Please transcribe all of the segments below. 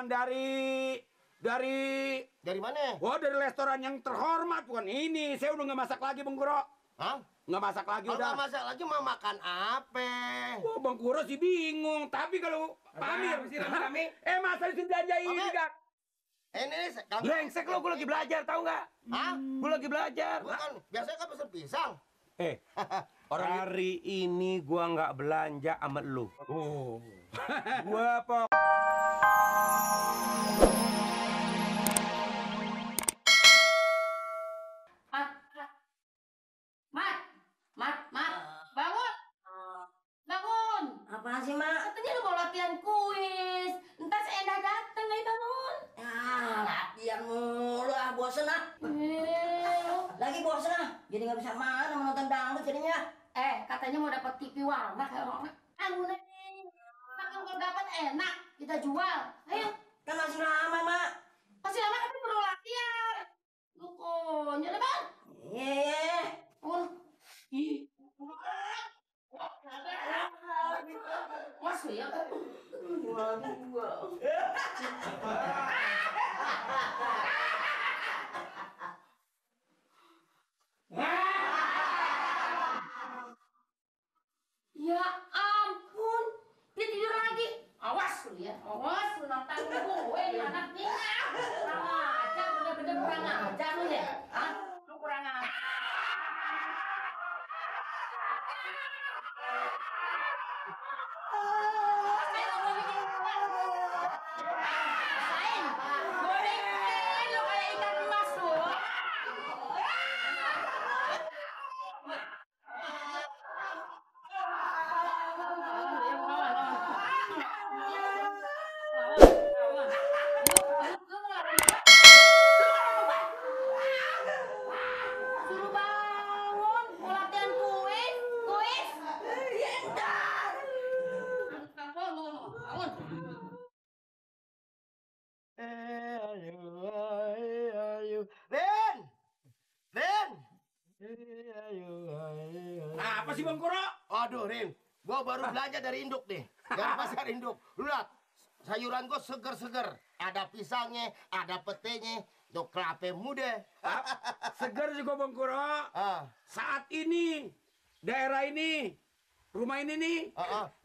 pesanan dari mana? Oh, dari restoran yang terhormat, bukan ini. Saya udah nggak masak lagi, Bang Kuro. Hah? Nggak masak lagi udah. Nggak masak lagi mau makan apa? Wah, Bang Kuro sih bingung. Tapi kalau Pak Amir sih rame-rame? masa di belanja ini, Kak? Ini Brengsek lo, gue lagi belajar, tahu nggak? Hah? Gue lagi belajar. Bukan, biasanya kan pesen pisang. Hari ini gua nggak belanja sama lu. Oh. Gua Mat, bangun! Bangun! Apaan sih, Mak? Katanya lu mau latihan kuis. Entar seendah dateng, ayo bangun. Latihan mulu bosen Lagi bosen Jadi nggak bisa main menonton dangdut jadinya. Katanya mau dapat TV warna kayak orang. Bangun nih. Makan kalau dapat enak, kita jual. Ayo. Kan masih lama, Mak. Masih lama tapi perlu latihan. Lu konyol Bang. Iya. Masuk ya. Ya ampun, dia tidur lagi. Awas lu ya, awas lu nantang gue nih anak nih. Kurang ajar, bener-bener kurang ajar lu ya. Hah? Lu kurang ajar. Apa sih, Bang Kuro? Aduh, Rin, gua baru belanja dari induk nih. Dari pasar induk. Lu lihat, sayuran gua seger-seger. Ada pisangnya, ada petenya, tuh kelapa muda. Segar juga, Bang Kuro. Saat ini, daerah ini, rumah ini nih,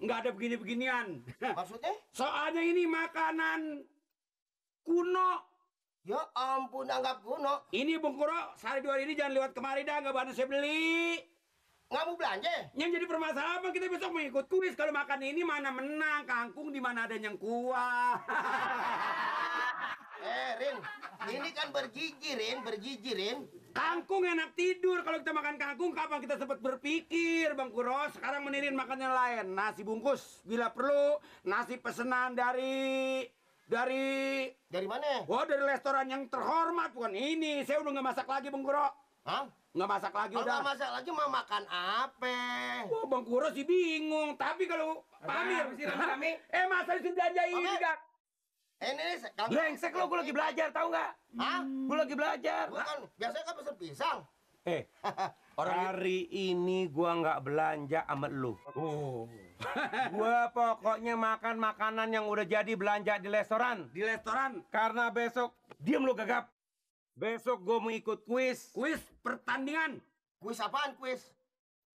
nggak ada begini-beginian. Maksudnya? Soalnya ini makanan kuno. Ya ampun, anggap kuno. Ini Bang Kuro, sehari dua hari ini jangan lewat kemari dah, nggak bantu saya beli. Nggak mau belanja? Yang jadi permasalahan kita besok mengikut kuis. Kalau makan ini mana menang, kangkung di mana ada yang kuah. Rin, ini kan bergizi, Rin. Kangkung enak tidur. Kalau kita makan kangkung, kapan kita sempat berpikir, Bang Kuro? Sekarang menirin makan yang lain. Nasi bungkus, bila perlu. Nasi pesanan dari mana? Oh, dari restoran yang terhormat, bukan ini. Saya udah nggak masak lagi, Bang Kuro. Hah? Nggak masak lagi udah. Nggak masak lagi mau makan apa? Wah, Bang Kuro sih bingung. Tapi kalau Pak Amir sih rame-rame? masa di belanja ini, Kak? Ini Brengsek lo, gue lagi belajar, tahu nggak? Hah? Gue lagi belajar. Bukan, biasanya kan pesen pisang. Hari ini gua nggak belanja sama lu. Oh. Gua pokoknya makan makanan yang udah jadi belanja di restoran. Di restoran. Karena besok, diam lu gagap. Besok gua mau ikut kuis. Kuis pertandingan. Kuis apaan kuis?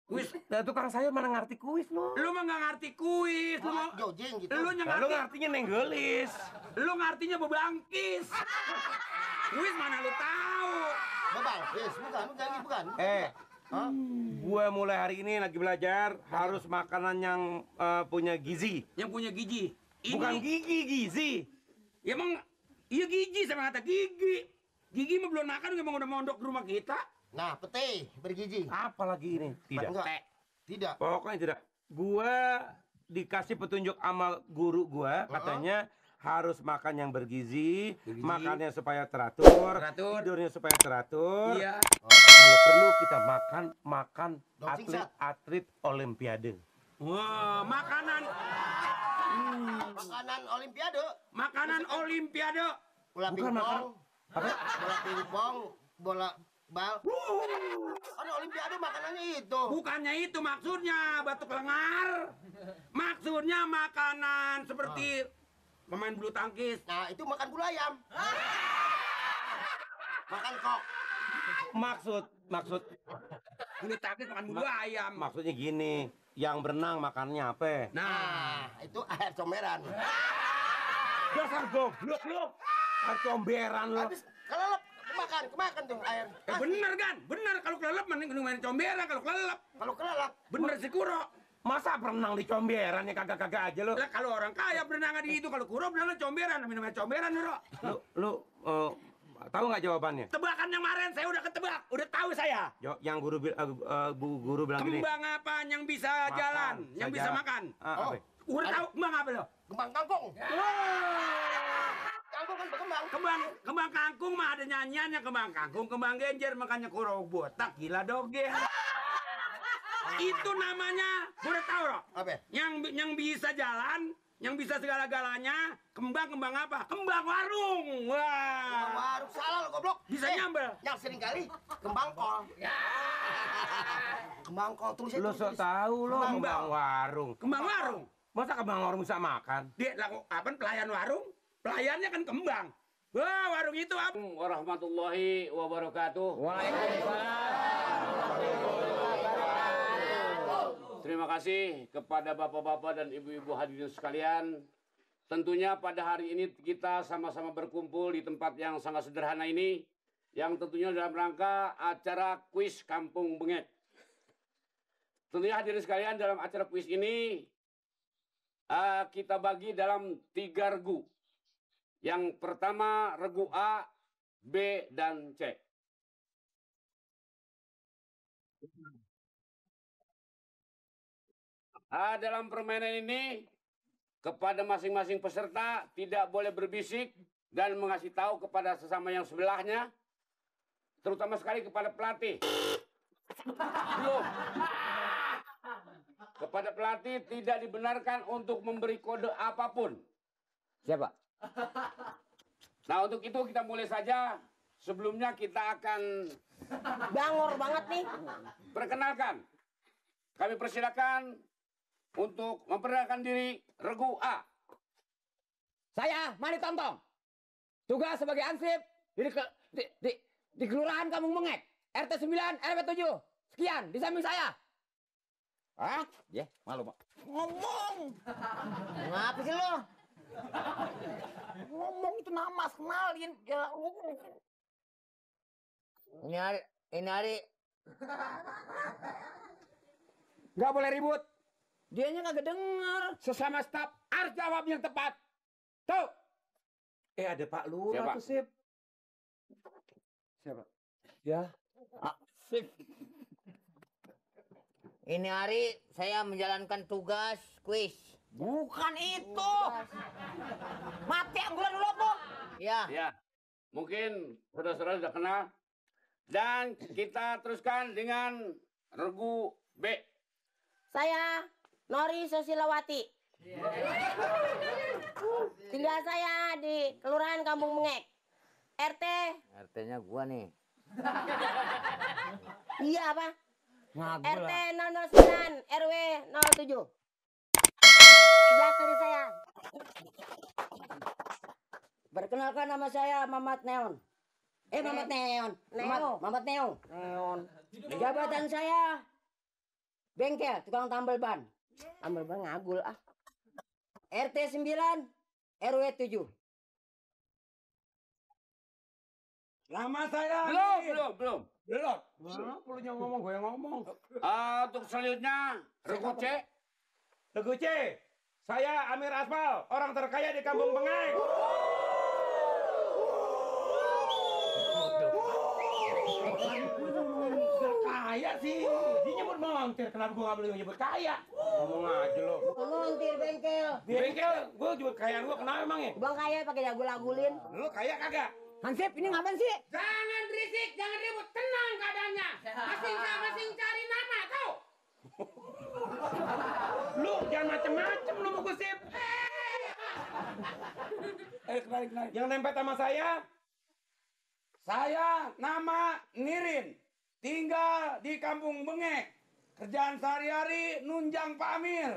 Kuis. Nah, tukang sayur mana ngerti kuis lu? Lu mah nggak ngerti kuis. Jojing gitu. Lu Nah, lu ngertinya nenggelis. Lu ngertinya bebangkis. Kuis mana lu tahu? Bebangkis, bukan. Gue mulai hari ini lagi belajar harus makanan yang punya gizi. Yang punya gizi. Bukan gigi, gizi. Ya emang, iya gizi sama kata gigi. Gigi mah belum makan, emang udah mondok di rumah kita. Nah, pete bergizi. Apa lagi ini? Tidak. Enggak. Tidak. Pokoknya tidak. Gua dikasih petunjuk sama guru gua, katanya harus makan yang bergizi, makannya supaya teratur, tidurnya supaya teratur. Iya. Kalau perlu kita makan atlet olimpiade. Wah, makanan olimpiade. Makanan olimpiade. Bola Bukan pingpong. Apa? Bola pingpong, bola bal. Ada olimpiade makanannya itu. Bukannya itu maksudnya, batuk lengar. Maksudnya makanan seperti pemain bulu tangkis. Nah, itu makan bulu ayam. Makan kok. Maksud Bulu tangkis makan bulu ayam. maksudnya gini, yang berenang makannya apa? Nah, Itu air comberan. Dasar goblok lu. Air comberan lu. Habis kelelep kemakan tuh air. bener kan? Bener kalau kelelep mending main comberan kalau kelelep. Kalau kelelep, Bener si Kuro. Masa berenang di comberan ya kagak-kagak aja lu. Lah kalau orang kaya berenang di itu, kalau Kuro berenang comberan, namanya comberan, Bro. Lu tahu nggak jawabannya? Tebakan yang kemarin saya udah ketebak, udah tahu saya. Yang bu guru bilang gini. Kembang apa yang bisa Makan, jalan, yang bisa jalan. makan? Apa? Udah tahu kembang apa lo? kembang kangkung. Kangkung kan berkembang. Kembang kangkung mah ada nyanyiannya, kembang kangkung, kembang genjer, makanya Kuro botak gila doge. Itu namanya, gue udah tahu loh. Apa? Yang bisa jalan, yang bisa segala-galanya, kembang apa? Kembang warung. Wah. Warung salah lo goblok. Bisa nyambel. Yang sering kali kembang kol. Kembang kol tulisnya Lu sok tahu lu Kembang. kembang warung. Kembang warung. Masa kembang warung bisa makan? Dia laku apa? Pelayan warung. Pelayannya kan kembang. Wah, warung itu apa? Warahmatullahi wabarakatuh. Terima kasih kepada bapak-bapak dan ibu-ibu hadirin sekalian. Tentunya pada hari ini kita sama-sama berkumpul di tempat yang sangat sederhana ini, yang tentunya dalam rangka acara kuis Kampung Bengek. Tentunya hadirin sekalian, dalam acara kuis ini kita bagi dalam 3 regu. Yang pertama regu A, B, dan C. Dalam permainan ini, kepada masing-masing peserta tidak boleh berbisik dan mengasih tahu kepada sesama yang sebelahnya, terutama sekali kepada pelatih. Belum. Kepada pelatih tidak dibenarkan untuk memberi kode apapun. Siapa? Nah, untuk itu kita mulai saja. Sebelumnya kita akan Bangor banget nih. perkenalkan. Kami persilakan untuk memperkenalkan diri regu A. Saya Mani Tontong. Tugas sebagai ansip di Kelurahan Kampung Bengek. RT 9 RW 7. Sekian di samping saya. Hah? Ya, malu, Pak. Ngomong. Ngapa sih lo? Ngomong itu nama, kenalin. Ya, ini hari. Nggak boleh ribut. Dianya kagak denger. Sesama staf harus jawab yang tepat. Tuh. Ada Pak Lurah Siapa? tuh, Sip. Siapa? Ya. Sip. Ini hari saya menjalankan tugas kuis. Bukan itu. Mati anggulan dulu tuh. Ya. Ya, mungkin saudara-saudara sudah kenal. Dan kita teruskan dengan regu B. Saya Nori Susilawati. Tinggal saya di Kelurahan Kampung Bengek. RT. RT-nya gua nih. Iya apa? Ngagul RT 009 RW 07. Sebelah kiri saya. Perkenalkan nama saya Mamat Neon. Mamat Neon. Neo. Mamat Neon. Neon. Jabatan saya bengkel, tukang tambal ban. Ambil bang ngagul ah. RT 9 RW 7. Nama saya. Belum. Belum. Lu yang ngomong, gue yang ngomong. Untuk selanjutnya regu C. Regu C. Saya Amir Asfal, orang terkaya di Kampung Bengek. Kaya sih. Dia nyebut montir. Kenapa gue nggak boleh nyebut kaya? Ngomong aja lo. Montir bengkel. Di bengkel, gue nyebut kaya gue kenapa emang ya? Bang kaya pakai jagul-agulin. Lu kaya kagak? Hansip, ini ngapain sih? Jangan berisik, jangan ribut, tenang keadaannya. Masing cari nama, tau? Lu jangan macem-macem lu mau gosip. Kenalin. Yang nempel sama saya, Saya nama Nirin. Tinggal di Kampung Bengek. Kerjaan sehari-hari nunjang Pak Amir.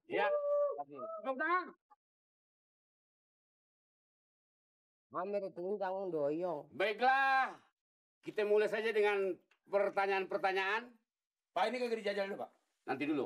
Ya. Tepuk tangan. Amir tunjang doyong. Baiklah, kita mulai saja dengan pertanyaan-pertanyaan. Pak ini kagak dijajal dulu Pak. Nanti dulu.